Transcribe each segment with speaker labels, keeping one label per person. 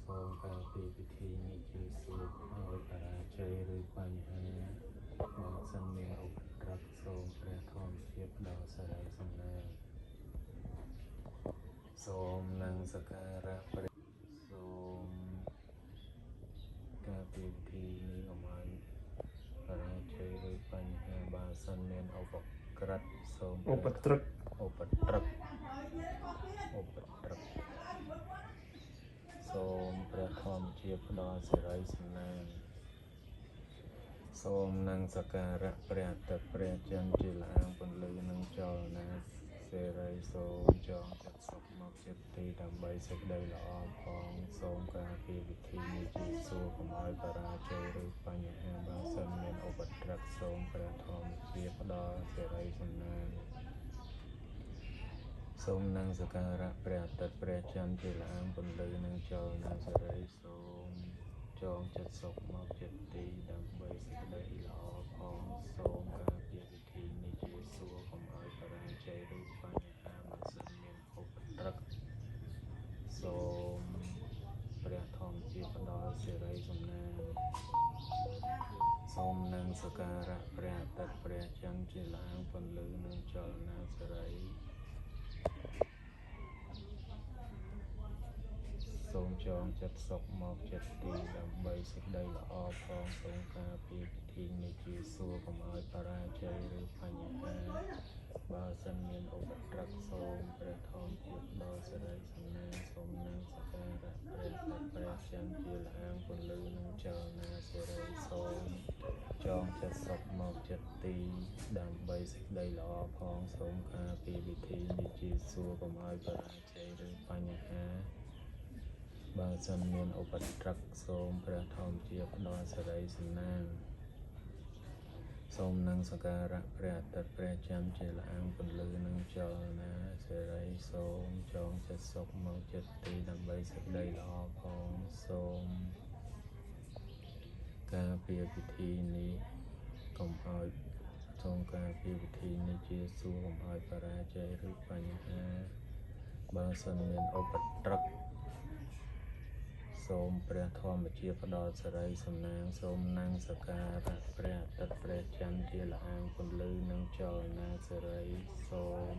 Speaker 1: សូមការពារពិធីនេះជាសួរឲ្យបរាជ័យឬបញ្ហាបើសិនមានឧបទ្រពសូមព្រះធម្មជាតិផ្ដល់សិរីសំណាងសូមនឹងសក្ការៈព្រះសូមការពារពិធីនេះកុំឲ្យបរាជ័យឬបញ្ហាបើសិនមានឧបក្រិតសូម
Speaker 2: ឧប
Speaker 1: ព្រះ
Speaker 2: ទ្រឹក
Speaker 1: ឧបទ្រពឧបទ្រពសូមព្រះធម្មជាផ្ដល់សិរីសំណាងសូមនឹងសក្ការៈព្រះអាទិត្យព្រះច័ន្ទជាលាងពន្លឺនឹងចលនាសេរីសូមចងចិត្តសុខមកចិត្តទីដើម្បីសេចក្តីល្អផងសូមការពារវិធីនេះជាសួរកុំឲ្យបរាជ័យឬបញ្ហាបើសិនមានឧបទ្រពសូមព្រះធម្មជាផ្ដល់សិរីសំណាង សូមនឹងសក្ការៈព្រះអាទិត្យព្រះច័ន្ទជាលាងពន្លឺនឹងចលនាសេរីសូមចងចិត្តសុខមកចិត្តទីដើម្បីសេចក្តីល្អផងសូមការពារពិធីនេះជាសួរកុំឲ្យបរាជ័យឬបញ្ហាបើសិនមានឧបទ្រពសូមព្រះធម្មជាផ្ដល់សិរីសំណាងសូមនឹងសក្ការៈព្រះអាទិត្យព្រះច័ន្ទជាលាងពន្លឺនឹងចលនាសេរី សូមចងចិត្តសុខមកចិត្តទីដើម្បីសេចក្តីល្អផងសូមការពារពិធីនេះជាសួរកុំឲ្យបរាជ័យឬបញ្ហាបើសិនមានឧបទ្រពសូមព្រះធម្មជាផ្ដល់សិរីសំណាងសូមនឹងសក្ការៈព្រះអាទិត្យព្រះច័ន្ទជាលាងពន្លឺនឹងចលនាសេរីសូមចងចិត្តសុខមកចិត្តទីដើម្បីសេចក្តីល្អផងសូមការពារពិធីនេះជាសួរកុំឲ្យបរាជ័យឬបញ្ហា បើសិនមានឧបទ្រពសូមព្រះធម្មជាផ្ដល់សិរីសំណាងសូមនឹងសក្ការៈព្រះអាទិត្យព្រះច័ន្ទជាលាងពន្លឺនឹងចលនាសេរីសូមចងចិត្តសុខមកចិត្តទីដើម្បីសេចក្តីល្អផងសូមការពារពិធីនេះកុំឲ្យសូមការពារពិធីនេះជាសួរកុំឲ្យបរាជ័យឬបញ្ហាបើសិនមានឧបទ្រព សូមព្រះធម្មជាផ្ដល់សិរីសំណាងសូមនឹងសក្ការៈព្រះអាទិត្យព្រះច័ន្ទជាលាងពន្លឺនឹងចលនាសេរីសូម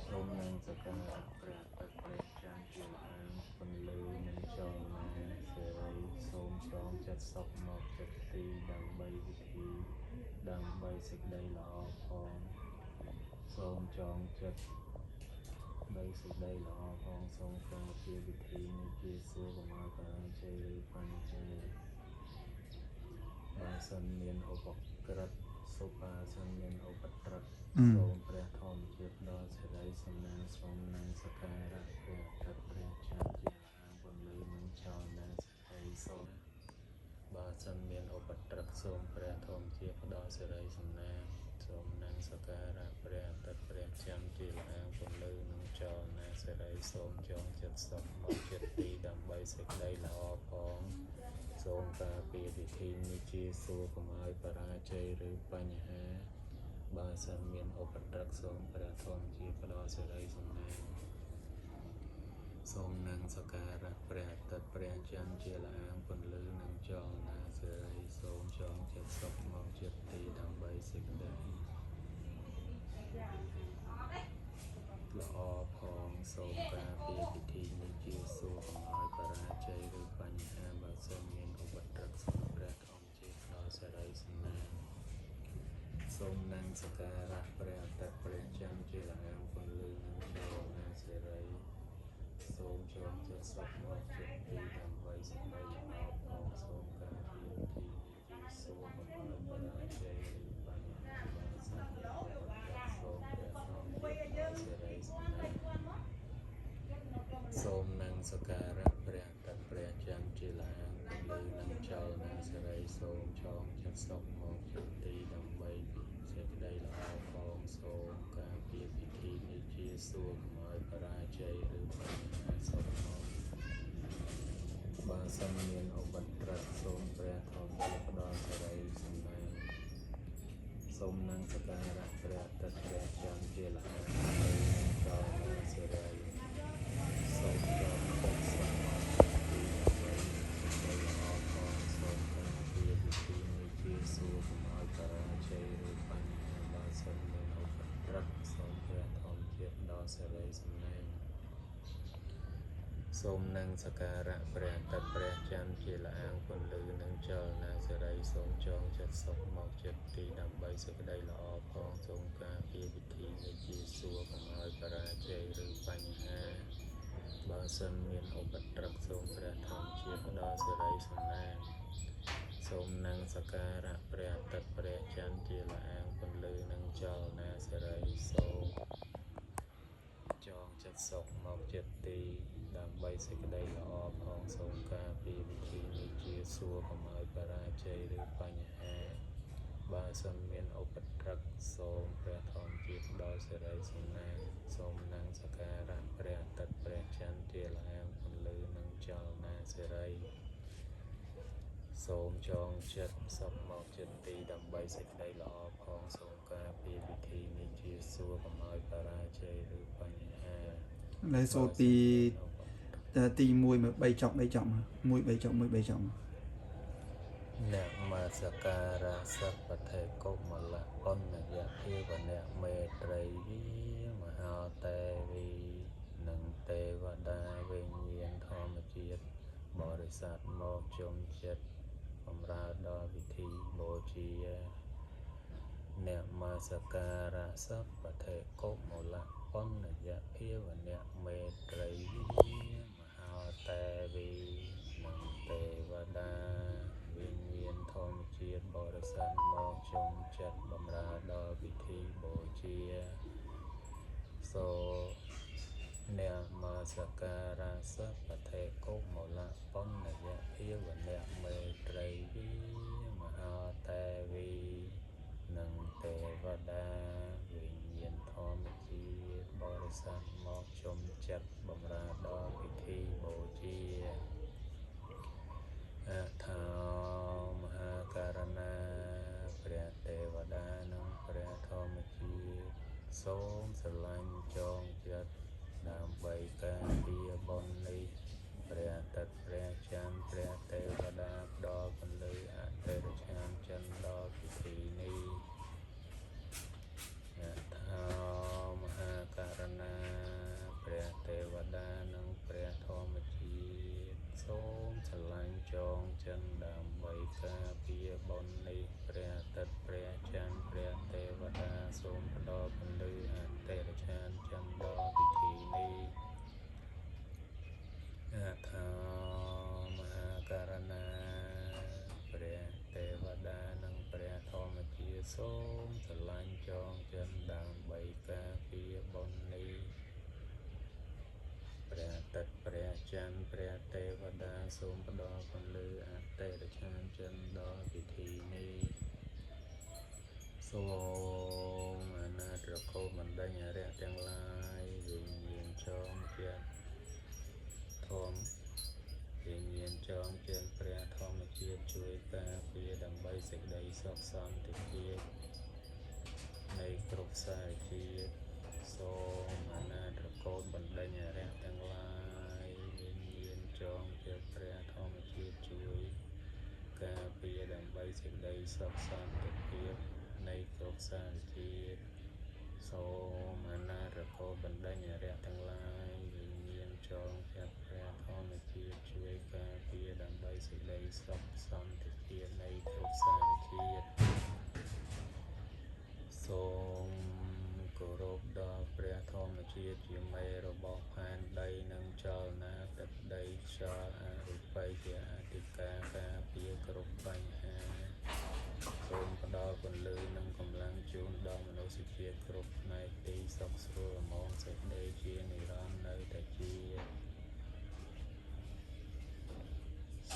Speaker 1: សូមនឹងសក្ការៈព្រះអាទិត្យព្រះច័ន្ទជាលាងពន្លឺនឹងចលនាសេរីសូមចងចិត្តសុខមកចិត្តទីដើម្បីវិធីដើម្បីសេចក្តីល្អផងសូមចងចិត្ត បីសេចក្តីល្អផងសូមការពារវិធីនេះជាសួរកុំឲ្យបរាជ័យឬបញ្ហាបើសិនមានឧបក្រិតសុបាសិនមានឧបទ្រពសូមព្រះធម្មជាផ្ដល់សិរីសំណាងសូមនឹងសក្ការៈព្រះអាទិត្យព្រះច័ន្ទជាលាងពន្លឺនឹងចលនាសេរីសូមបើសិនមានឧបទ្រពសូមព្រះធម្មជាផ្ដល់សិរីសំណាងសូមនឹងសក្ការៈព្រះអាទិត្យព្រះច័ន្ទជាលាងពន្លឺនឹងចលនាសេរីសូមចងចិត្តសុខមកចិត្តទីដើម្បីសេចក្តីល្អផងសូមការពារពិធីនេះជាសួរកុំឲ្យបរាជ័យឬបញ្ហាបើសិនមានឧបទ្រពសូមព្រះធម្មជាផ្ដល់សិរីសំណាងសូមនឹងសក្ការៈព្រះអាទិត្យព្រះច័ន្ទជាលាងពន្លឺនឹងចលនាសេរីសូមចងចិត្តសុខមកចិត្តទីដើម្បីសេចក្តីល្អផងសូមការពារពិធីនេះជាសួរកុំឲ្យបរាជ័យឬបញ្ហាបើសិនមានឧបទ្រពសូមព្រះធម្មជាផ្ដល់សិរីសំណាងសូមនឹងសក្ការៈព្រះអាទិត្យព្រះច័ន្ទជាលាងពន្លឺនឹងចលនាសេរីសូមចងចិត្តសុខមកចិត្តទីដើម្បីសេចក្តីល្អផងសូមការពារពិធីនេះជាសួរកុំឲ្យបរាជ័យឬបញ្ហាបើសិនមានឧបទ្រពសូមព្រះធម្មជាផ្ដល់សិរីសំណាងសូមនឹងសក្ការៈព្រះអាទិត្យព្រះច័ន្ទជាលាងពន្លឺនឹងចលនាសេរីសូមចងចិត្តសុខមកចិត្តទីដើម្បីសេចក្តីល្អផងសូមការពារពិធីនេះជាសួរកុំឲ្យបរាជ័យឬបញ្ហាសូមមកបើសិនមានឧបទ្រពសូមព្រះធម្មជាផ្ដល់សិរីសំណាងសូមនឹងសក្ការៈព្រះអាទិត្យព្រះច័ន្ទជាលាងពន្លឺនឹងចលនាសេរី សូមនឹងសក្ការៈព្រះអាទិត្យព្រះច័ន្ទជាល្អាងពន្លឺនិងចលនាសេរីសូមចងចិត្តសុខមកចិត្តទីដើម្បីសេចក្តីល្អផងសូមការពារពិធីនេះជាសួរកុំឲ្យបរាជ័យឬបញ្ហាបើសិនមានឧបទ្រពសូមព្រះធម្មជាតិផ្ដល់សេរីសំណាងសូមនឹងសក្ការៈព្រះអាទិត្យព្រះច័ន្ទជាល្អាងពន្លឺនិងចលនាសេរីសូមចងចិត្តសុខមកចិត្តទីដើម្បីសេចក្តីល្អផងសូមការពារពិធីនេះជាសួរកុំឲ្យបរាជ័យឬបញ្ហាបើសិនមានឧបទ្រពសូមព្រះធម្មជាតិផ្ដល់សេរីសំណាងសូមនឹងសក្ការៈព្រះអាទិត្យព្រះច័ន្ទជាល្អាងពន្លឺនិងចលនាសេរីសូមចងចិត្តសុខមកចិត្តទីដើម្បីសេចក្តីល្អផងសូមការពារពិធីនេះជាសួរកុំឲ្យបរាជ័យឬបញ្ហា
Speaker 2: ឥឡូវសូត្រពីទី1មក3ចប់3ចប់មក1 3ចប់1 3ចប់មក
Speaker 1: នមស្ការៈសពធេកុមលបណ្ញយភាវនៈមេត្រីវីមហោទេវីនិងទេវតាវិញ្ញាណធម្មជាតិបរិស័ទមកជុំចិត្តបំរើដល់ពិធីបូជានមស្ការៈសពធេកុមលបណ្ញយភាវនៈមេត្រីវីមហោទេវីនិងទេវតាវិញ្ញាណធម្មជាតិបរិស័ទមកជុំចិត្តបំរើដល់ពិធីបូជាសូនមស្ការៈសពធេកុមលបណ្ញយភាវនៈមេត្រីវីមហោទេវីនិងទេវតាវិញ្ញាណធម្មជាតិបរិស័ទមកជុំចិត្តបំរើដល់ពិធីបូជាអថោមហាករណាព្រះទេវតានិងព្រះធម្មជាតិសូមស្រឡាញ់ចងចិត្តដើម្បីការពារបុណ្យនេះព្រះអាទិត្យព្រះច័ន្ទព្រះទេវតាផ្ដល់ពន្លឺអតិរឆានចិនដល់ពិធីនេះអថោមហាករណាព្រះទេវតានិងព្រះធម្មជាតិសូមស្រឡាញ់ចងចិនដើម្បីការពារបុណ្យនេះព្រះអាទិត្យព្រះច័ន្ទព្រះទេវតាសូមផ្ដល់ពន្លឺអតិរឆានចិនដល់ពិធីនេះអថោមហាករណាព្រះទេវតានិងព្រះធម្មជាតិសូមស្រឡាញ់ចងចិនដើម្បីការពារបុណ្យនេះព្រះអាទិត្យព្រះច័ន្ទព្រះទេវតាសូមផ្ដល់ពន្លឺអតិរឆានចិនដល់ពិធីនេះសូមអនាត្រកោបណ្ដេញអរិយទាំងឡាយវិញ្ញាណចងចិត្តធម្មវិញ្ញាណចងចិត្តព្រះធម្មជាតិជួយការពារដើម្បីសេចក្តីសុខសន្តិភាពនៃគ្រប់សារជាតិសូមអនាត្រកោបណ្ដេញអរិយទាំងឡាយវិញ្ញាណចងចិត្តព្រះធម្មជាតិជួយការពារដើម្បីសេចក្តីសុខសន្តិភាពនៃគ្រប់សារជាតិសូមអនាត្រកោបណ្ដេញអរិយទាំងឡាយវិញ្ញាណចងចិត្តព្រះធម្មជាតិជួយការពារដើម្បីសេចក្តីសុខសន្តិភាពនៃគ្រប់សារជាតិសូមគោរពដល់ព្រះធម្មជាតិជាមេរបស់ផែនដីនិងចលនាទឹកដីខ្យល់អរូបីជាអធិការការពារគ្រប់បញ្ហាសូមផ្ដល់ពន្លឺនិងកម្លាំងជូនដល់មនុស្សជាតិគ្រប់ផ្នែកទីសុខស្រួលល្មមសេចក្តីជានិរន្តរ៍នៅតែជា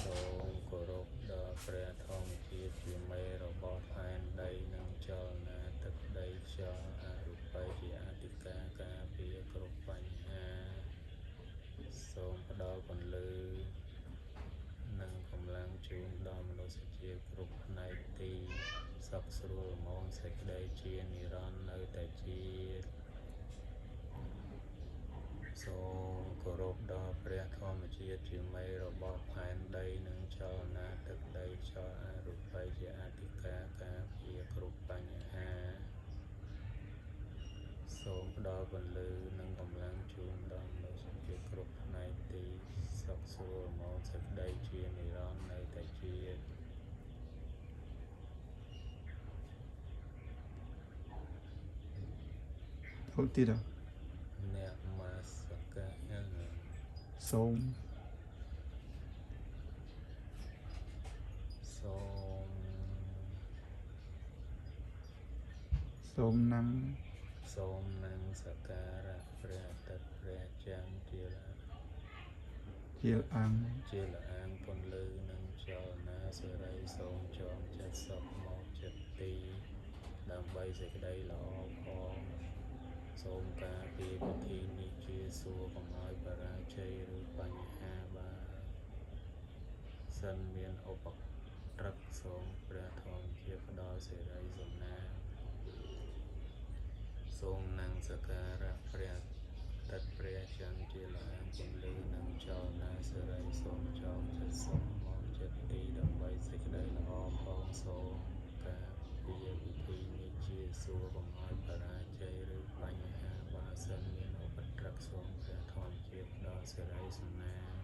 Speaker 1: សូមគោរពដល់ព្រះធម្មជាតិជាមេរបស់ផែនដីនិងចលនាទឹកដីខ្យល់អរូបីជាអធិការការពារគ្រប់បញ្ហាសូមផ្ដល់ពន្លឺនិងកម្លាំងជូនដល់មនុស្សជាតិគ្រប់ផ្នែកទីសុខស្រួលល្មមសេចក្តីជានិរន្តរ៍នៅតែជាសូមគោរពដល់ព្រះធម្មជាតិជាមេរបស់ផែនដីនិងចលនាទឹកដីខ្យល់អរូបីជាអធិការការពារគ្រប់បញ្ហាសូមផ្ដល់ពន្លឺនិងកម្លាំងជូនដល់មនុស្ស ជាគ្រប់ផ្នែកទីសុខស្រួលមនសេចក្តីជានិរន្តរ៍នៅតែជា
Speaker 2: ទៅទៀត
Speaker 1: អ្នកមាសកៈ
Speaker 2: សូម
Speaker 1: សូម
Speaker 2: សូមណាំង
Speaker 1: សូមនឹងសក្ការៈព្រះអាទិត្យព្រះច័ន្ទជា
Speaker 2: ជាអាង
Speaker 1: ជាលអាងពន្លឺនិងចលនាសេរីសូមចងចិត្តសុខមកចិត្តទីដើម្បីសេចក្តីល្អផងសូមការពារពិធីនេះជាសួរកុំឲ្យបរាជ័យឬបញ្ហាបើសិនមានឧបទ្រឹកសូមព្រះធម្មជាផ្ដល់សេរីសំណាងសូមនឹងសក្ការៈព្រះទឹកព្រះច័ន្ទជាលាងពន្លឺនិងចលនាសេរីសូមចងចិត្តសុខមកចិត្តទីដើម្បីសេចក្តីល្អផងសូមការពារពិធីនេះជាសួរកុំឲ្យបរាជ័យឬបញ្ហាបើសិនមានឧបទ្រឹកសូមព្រះធម្មជាផ្ដល់សេរីសំណាង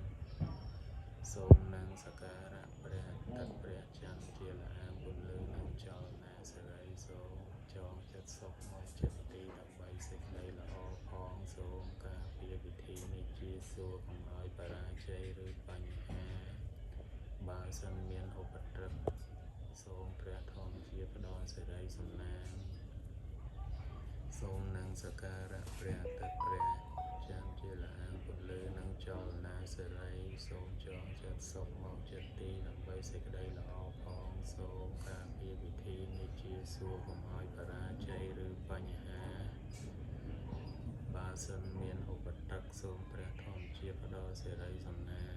Speaker 1: សូមនឹងសក្ការៈព្រះទឹកព្រះច័ន្ទជាលាងពន្លឺនិងចលនាសេរីសូមចងចិត្តសុខមកចិត្តទីដើម្បីសេចក្តីល្អផងសូមការពារពិធីនេះជាសួរកុំឲ្យបរាជ័យឬបញ្ហាបើសិនមានឧបទ្រឹកសូមព្រះធម្មជាផ្ដល់សេរីសំណាងសូមនឹងសក្ការៈព្រះអាទិត្យព្រះច័ន្ទជាលាងពន្លឺនិងចលនាសេរីសូមចងចិត្តសុខមកចិត្តទីដើម្បីសេចក្តីល្អផងសូមការពារពិធីនេះជាសួរកុំឲ្យបរាជ័យឬបញ្ហាបើសិនមានឧបទ្រឹកសូមព្រះធម្មជាផ្ដល់សេរីសំណា